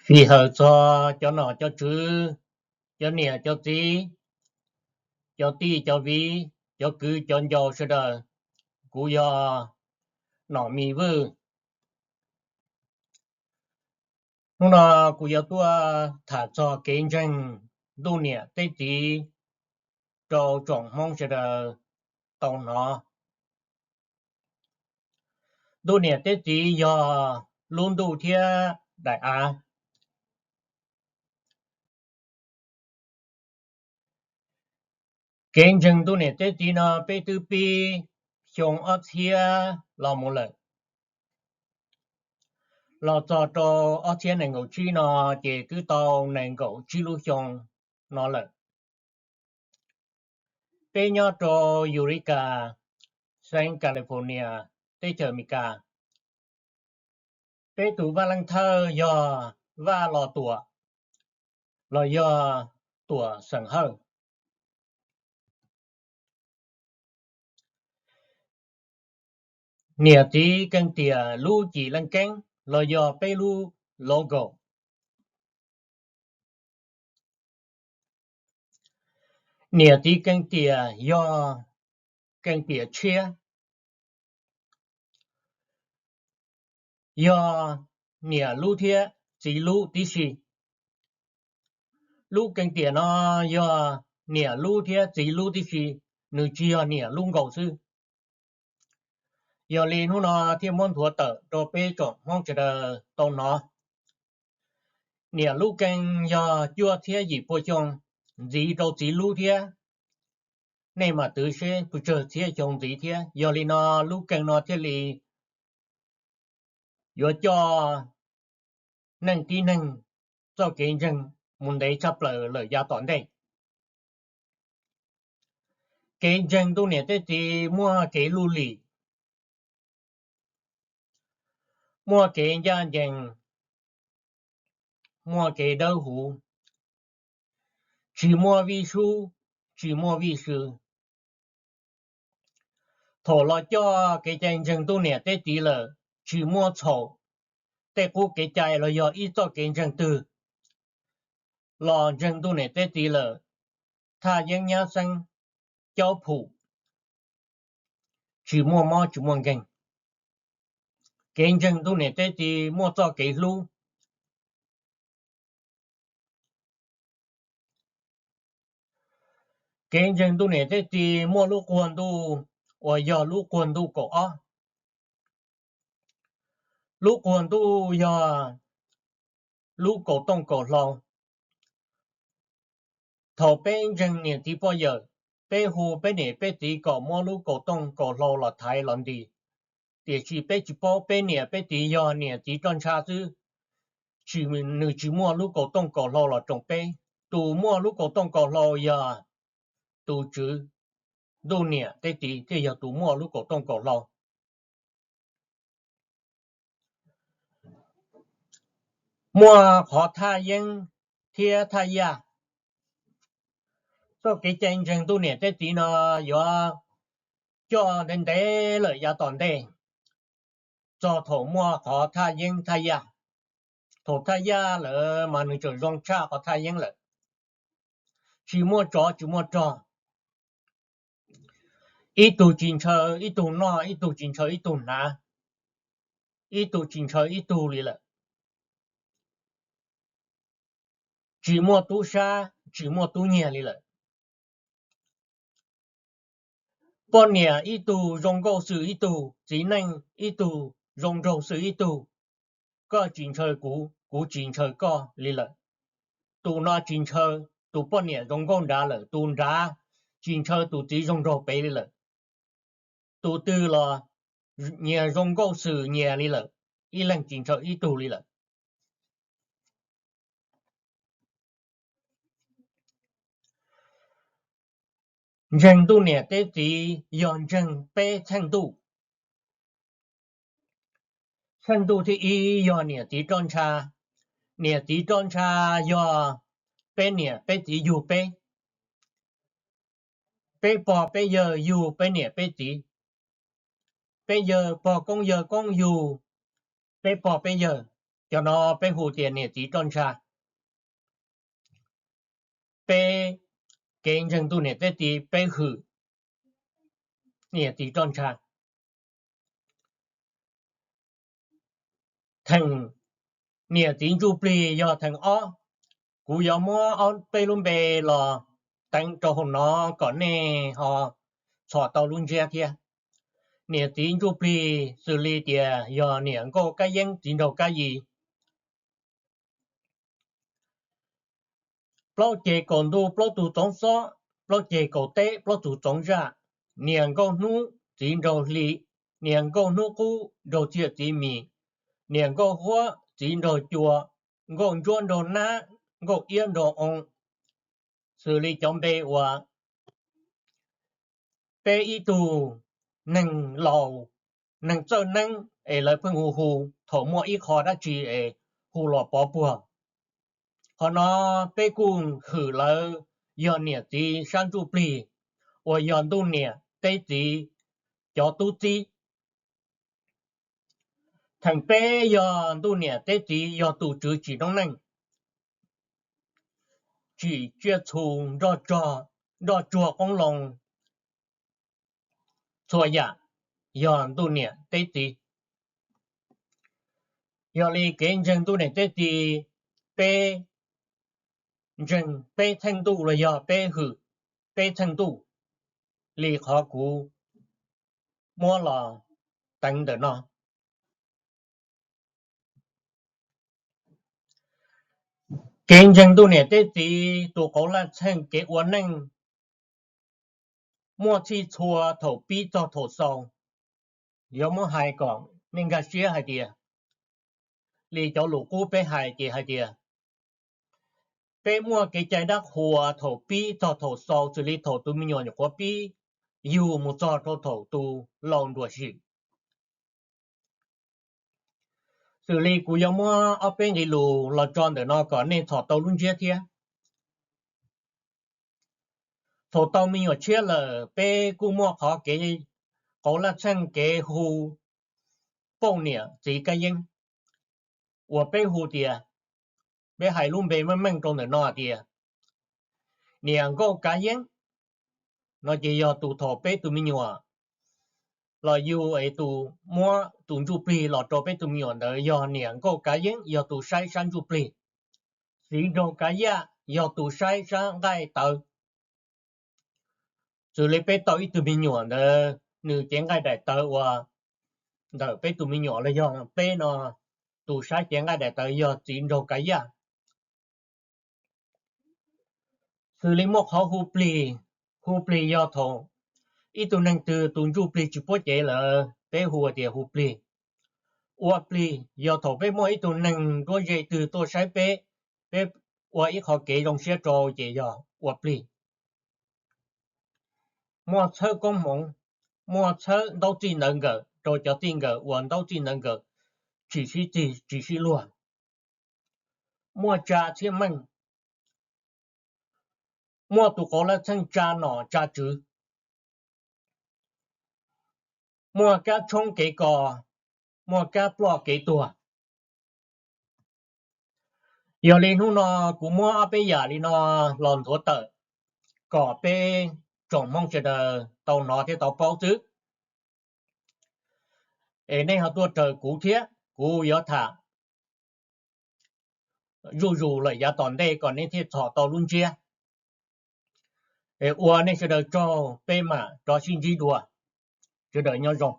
Tig hawm txog cov nom cov tswv, cov niam cov txiv, cov tij cov viv, cov kwv cov ncaus sawv daws, kuv yog Nom Mis Vwj. Hnub no kuv yuav tuaj tham txog kev ntseeg ntuj niam teb txiv rau tsoom Hmoob sawv daws tau hnov. Ntuj niam teb txiv yog lub ntuj thiab daim av. Kev ntseeg ntuj niam teb txiv no peb twb pib xyoo ob txhiab los mus lawm, los txog rau ob txhiab nees nkaum tsib no ces twb tau nees nkaum tsib lub xyoo no lawm. Peb nyob rau Eureka, xeev California, teb chaws Amelikas. Peb tus vaj leej thawj yog Vaj Los Tuam los yog Tuam Xeem Hawj. Niam txiv Kees Tiam lub cim leej keeb los yog peb lub logo. Niam txiv Kees Tiam yog Kees Tiam tshiab, yog niam lub thiab txiv lub tib si. Lub Kees Tiam no yog niam lub thiab txiv lub tib si, nws tsis yog niam lub nkaus xwb. Yog li hnub no thiaj muab nthuav tawm rau peb tsoom Hmoob sawv daws tau hnov. Niam lub Kees yog cuaj txhiab yim pua xyoo, ntxiv rau txiv lub thiab. Nej mam twv seb puas tsawg txhiab xyoo ntxiv thiab. Yog li no lub Kees no thiaj li yuav coj neeg tib neeg txoj kev ntseeg mus ntev tshaj plaws lawm yav tom ntej. Kev ntseeg ntuj niam teb txiv muaj kev luj lim, muaj kev ncaj ncees, muaj kev dawb huv, tsis muaj vij sub, tsis muaj vij sw. Thaum los coj kev cai ntseeg ntuj niam teb txiv lawm, tsis muaj txhaum tej qub kev cai los yog ib txoj kev ntseeg twg los ntseeg ntuj niam teb txiv lawm, thaj yeeb nyab xeeb, caub phum, tsis muaj mob tsis muaj nkeeg. Kev ntseeg ntuj niam teb txiv muaj txoj kev hlub. Kev ntseeg ntuj niam teb txiv muaj lub quag ntuj uas yog lub quag ntuj kaum ob. Lub quag ntuj yog lub kaum tooj kaum hlau. Thaum peb ntseeg niam txiv poj yawm, peb hu peb niam peb txiv kom muab lub kaum tooj kaum hlau los thaiv los ntis, tiam sis peb tsis paub peb niam peb txiv yog niam txiv roj ntsha xwb, tsis, nws tsis muaj lub kaum tooj kaum hlau los roos peb. Tus muaj lub kaum tooj kaum hlau yog tus tswv, ntuj niam teb txiv thiaj yog tus muaj lub kaum tooj kaum hlau. Muaj qhov thaj yeeb thiab thaj yaj. Txoj kev cai ntseeg ntuj niam teb txiv no yuav coj ntev ntev lawm yav tom ntej, txog thaum muaj qhov thaj yeeb thaj yaj. Thaum thaj yaj lawm mas nws tseem zoo tshaj qhov thaj yeeb lawm. Tsis muaj tsov tsis muaj rog, ib tug tsis ntshaw ib tug noj, ib tug tsis ntshaw ib tug hnav, ib tug tsis ntshaw ib tug li lawm. Tsis muaj tub sab tsis muaj tub nyiag li lawm. Poj niam ib tug zoo nkauj xwm ib tug, txiv neej ib tug zoo nraug xwm ib tug. Koj tsis ntshaw kuv, kuv tsis ntshaw koj li lawm. Tus no tsis ntshaw, tus poj niam zoo nkauj nrad lawm, tus nrad tsis ntshaw tus txiv zoo nraug pem li lawm. Tus twg los nyias zoo nkauj xwm nyias li lawm, ib leeg tsis ntshaw ib tug li lawm. Ntseeg ntuj niam teb txiv yog ntseeg peb txheej ntuj. Txheej ntuj thib ib yog niam txiv roj ntsha. Niam txiv roj ntsha yog peb niam peb txiv yug peb. Peb pog peb yawg yug peb niam peb txiv. Peb yawg pog koob yawg koob yug peb pog peb yawg. Cov no peb hu tias niam txiv roj ntsha. Peb kev ntseeg ntuj niam teb txiv peb hwm niam txiv roj ntsha. Theem niam txiv ntsuj plig yog theem ob. Kuv yuav muab ob peb lub npe los teev rau hauv no kom nej ho txhom tau lub ntsiab thiab. Niam txiv ntsuj plig xws li tias yog niam nkauj kab yeeb txiv nraug kab yis. Plaub ceg kaum ntuj plaub tug txoov xob, plaub ceg kaum teb plaub tug txoov zaj. Niam nkauj hnub txiv nraug hli, niam nkauj hnub qub nraug txhiaj txiv mis, niam nkauj huab txiv nraug cua, nkauj ntsuab nraug nab, nkauj iab nraug oo. Xws li cov npe uas peb ib tug neeg laus, neeg txawj neeb es lawv pheej hu hu thaum muaj ib qho dab tsi es hu los pov puag. Qhov no peb kuj hwm lawv yog niam txiv sab ntsuj plig uas yog ntuj niam teb txiv cov tub txib. Theem peb yog ntuj niam teb txiv yog tus tswv tsim noob neej, tsim tsiaj txhu, nroj tsuag qoob loo, txhua yam yog ntuj niam teb txiv. Yog li kev ntseeg ntuj niam teb txiv, peb ntseeg peb txheej ntuj los yog peb hwm peb txheej ntuj li qhov kuv muab los teev ntawm no. Kev ntseeg ntuj niam teb txiv tus qauv laj txheej kev ua neej muaj txhij txhua thaum pib txog thaum xaus. Yuav muab hais kom nej nkag siab hais tias, li cov lus qub peb hais ces hais tias, peb muaj kev cai dab qhuas thaum pib txog thaum xaus xws li thaum tus me nyuam nyuam qhuav pib yug mus txog rau thaum tus laus nruam sim. Xws li kuv yuav muab ob peb nqe lus los tso ntawm no kom nej txhom tau lub ntsiab thiab. Thaum tau me nyuam tshiab lawm peb kuj muaj qhov kev qauv laj txheej kev hu pauj niam txiv kab yeeb, uas peb hu tias, peb hais lub npe meej meej rau ntawm no tias niam nkauj kav yeeb no ces yog tus thaum peb tus me nyuam los yug es tus muab tus ntsuj plig los rau peb tus me nyuam ntawd yog niam nkauj kav yeeb yog tus saib sab ntsuj plig. Txiv nraug kav yaj yog tus saib sab nqaij tawv. Xws li peb tau ib tug me nyuam ntawd nws cev nqaij daim tawv uas ntawm peb tus me nyuam los yog peb no, tus saib cev nqaij daim tawv yog txiv nraug kav yaj. Xws li muaj qhov hu plig, hu plig yog thaum ib tug neeg twg tus ntsuj plig tsis puab cev lawm peb hu tias hu plig. Ua plig yog thaum peb muaj ib tug neeg nruab ze twg tuaj saib peb, peb ua ib qho kev zoo siab rau ces yog ua plig. Muaj txhawb koob hmoov, muaj txhawb ntaub txij ntawv nkawm rau cov txij nkawm uas ntaub txij ntawv nkawm tsis sib txig tsis sib luag. Muaj tsa txhiaj meej, muaj tus qauv laj txheej tsa nom tsa tswv, muaj kab tshoob kev kos, muaj kab ploj kev tuag. Yog li hnub no kuv muab ob peb yam li no los nthuav tawm kom peb tsoom Hmoob sawv daws tau hnov thiab tau paub xwb. Es nej ho tuaj raws kuv thiab kuv yuav tham zuj zus lawm yav tom ntej kom nej thiaj txhom tau lub ntsiab. Es ua nej sawv daws tsaug, peb mam rov sib ntsib dua. Sawv daws nyob zoo.